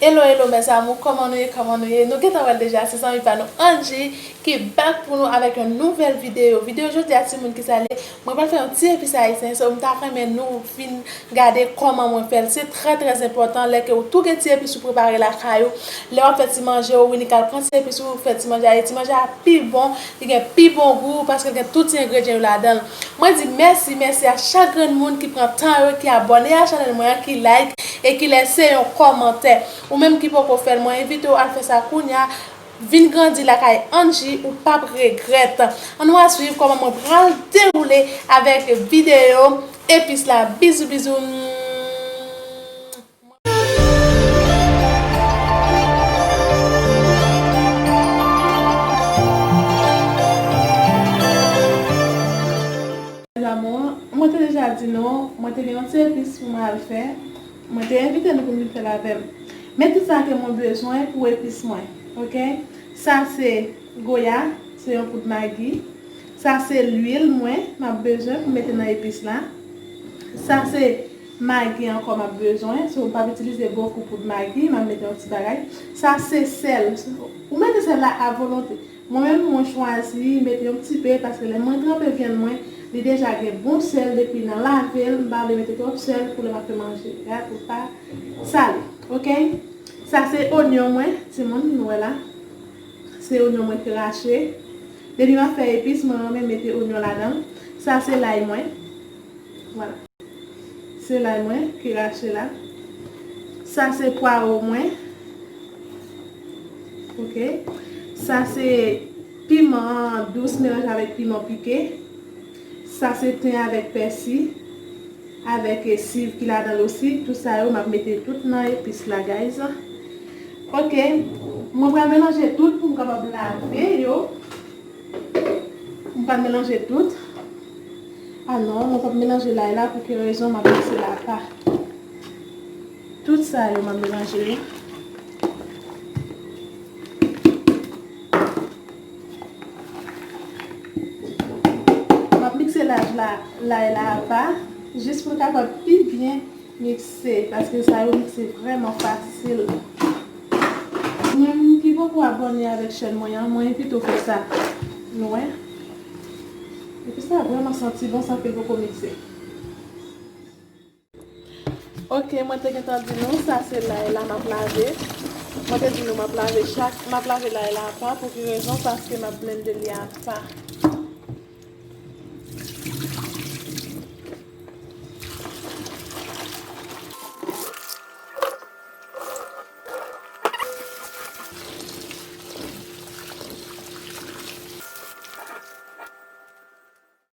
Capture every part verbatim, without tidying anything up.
Hello, hello, mes amours, kòman nou ye, kòman nou ye? Nou gentan wè l deja, se zanmi pa nou Angie ki back pou nou avèk yon nouvèl videyo. Videyo jodi a, timoun, ki sa l ye? Mwen pral fè yon ti epis ayisyen, so m ta renmen nou vin gade kòman mwen fè l. Se trè, trè enpòtan lè ke ou tou gen ti epis ou prepare lakay ou. Lè w ap fè ti manje ou, Winnie ka al pran ti epis ou fè ti manje a, e ti manje a pi bon, li gen pi bon gou paske l gen tout ti engredyan yo ladan l. Mwen di mèsi, mèsi a chak grenn moun ki pran tan yo, ki abòne a chanèl mwen an, ki like e ki lèse yon kòmantè. Ou menm ki poko fè l, mwen envite w al fè sa kounye a. Vin grandi lakay Angie, ou p ap regrèt. Ann nou a swiv kòman mwen pral dewoule avèk videyo epis la. Bizou, bizou. Mes amours, mwen te deja di nou, mwen te gen yon ti epis pou mwen al fè. Mwen te envite nou pou nou vin fè l avè m. Men tout sa ke mwen bezwen pou epis mwen, oke? Sa se goya, se yon poud magi. Sa se lwil mwen, m ap bezwen pou mete nan epis la. Sa se magi ankò m ap bezwen. So, m p ap itilize bokou poud magi, m ap mete yon ti bagay. Sa se sèl. Ou mete sèl la a volonte. Mwen menm, mwen chwazi mete yon ti pe, paske lè mwen tranpe vyann mwen, li deja gen bon sèl depi nan lave l, m pa vle mete twòp sèl pou lè m ap fè manje a, pou l pa sale, oke? Sa se onyon mwen, timoun, nou wè la. Se onyon mwen krache. Depi m ap fè epis, mwen renmen mete onyon ladan l. Sa se lay mwen. Vwala. Se lay mwen ki rache la. Sa se pwawo mwen. Oke. Sa se piman dous melanje avèk piman pike. Sa se ten avèk pèsi, avèk, eh, siv ki ladan l osi. Tout sa yo, m ap mete tout nan epis la, guys. Oke. Mwen pral melanje tout pou m kapab lave yo. M pral melanje tout. Ah non, mwen p ap melanje lay la, pou ki rezon m ap mikse l apa. Tout sa yo, m ap melanje yo. M ap mikse laj la, lay la apa, jis pou l kapab pi byen mikse, paske sa yo mikse vrèman fasil. Ou menm ki poko abòne avèk chèn mwen an, mwen envite w fè sa. Nou wè? Epi sa vrèman santi bon san ke l poko mikse. Oke, mwen te gentan di nou, sa se lay la m ap lave. Mwen te di nou m ap lave chak, m ap lave lay la apa, pou ki rezon? Paske m ap blende li apa.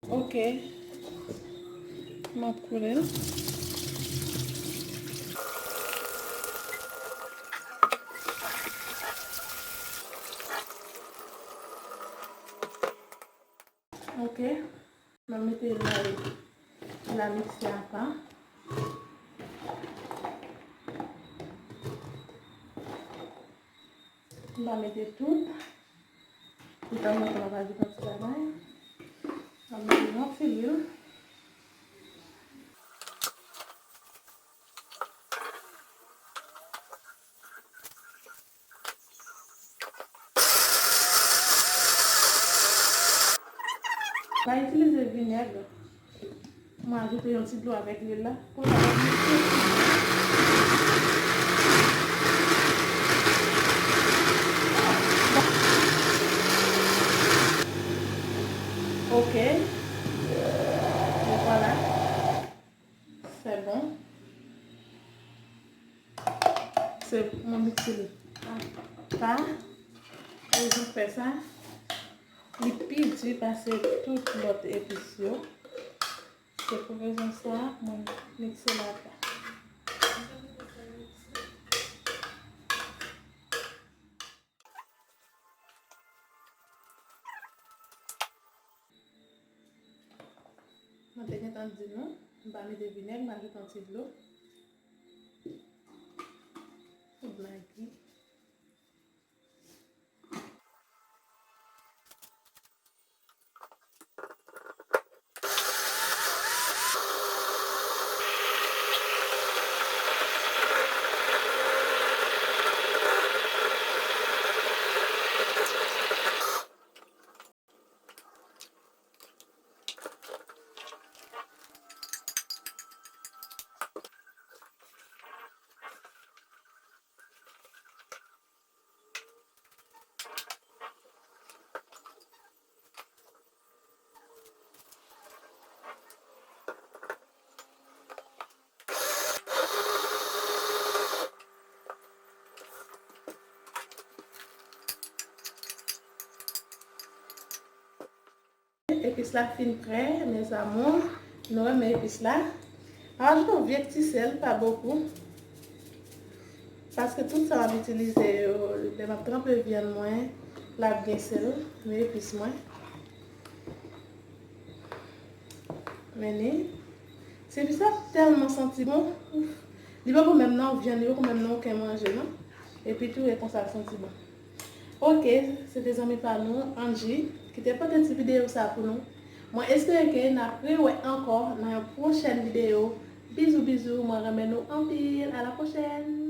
Oke. M ap koule l. Oke. M ap mete lay la mikse apa. M pa mete tout. Detanzantan, m ap ajoute yon ti bagay. M ap mete yon ti lwil. Pa itilize vinèg. Mwen ajoute yon ti dlo avèk lwil la. Pou sa va byen tou. Ok. E vwala. Se bon. Se mwen mikse li apa. Rezon k fè sa, li pi di pase tout lòt epis yo. Se pou rezon sa, mwen mikse l apa. Mwen te gentan di nou, m pa mete vinèg, m ajoute yon ti dlo. Poud magi. Epis la fin prè, mes amours. Nou renmen epis la. M ap ajoute yon vye ti sèl, pa bokou. Paske tout sa m ap itilize yo, lè m ap tranpe vyann mwen, l ap gen sèl, men epis mwen. Men li, se epis la tèlman santi bon. Ouf. Li poko menm nan vyann, li poko menm nan okenn manje, non. Epi tou, e konsa l santi bon. Ok, se te zanmi pa nou, Angie, ki te pote ti videyo sa pou nou. Mwen espere ke n ap rewè ankò nan yon pwochèn videyo. Bizou, bizou, mwen renmen nou anpil. A la pwochèn!